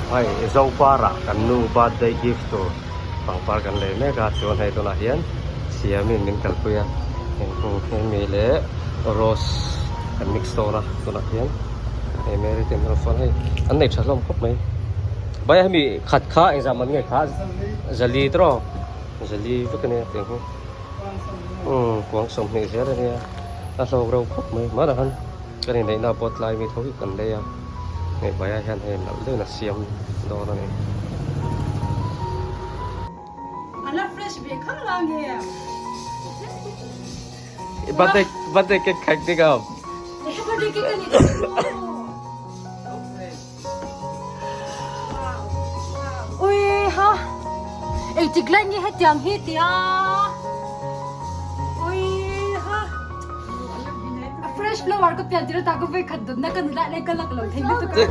Hei Zopara kan nu birthday gift tur pangpar kan lei mek a chuan hei tunah hian siamin min kalpui a hemi leh rose kan mix dawn a tunah hian hei Mary te an rawn fawng hei an nei tha hlawm khawp mai Bhai hemi khat kha engzah man nge kha zali tawh zali vek ania tiang hi umm kuang 20 zel ania a hlawk reuh khawp mai hmanah khan. Kan inneihna pawh tlai mi tho hi kan lei a, hei hmaiah hian hei nalh deuhin a siam dawn a ni. A la fresh ve khang la nge? Birthday birthday cake khaih dik ang. Birthday cake a ni tawh maw? Ui ha engtik lai nge hetiang hi tia ui ha a fresh flower ka pian tir ata ka vei khat dawtna ka nula leh ka lak lo thei lutuk a.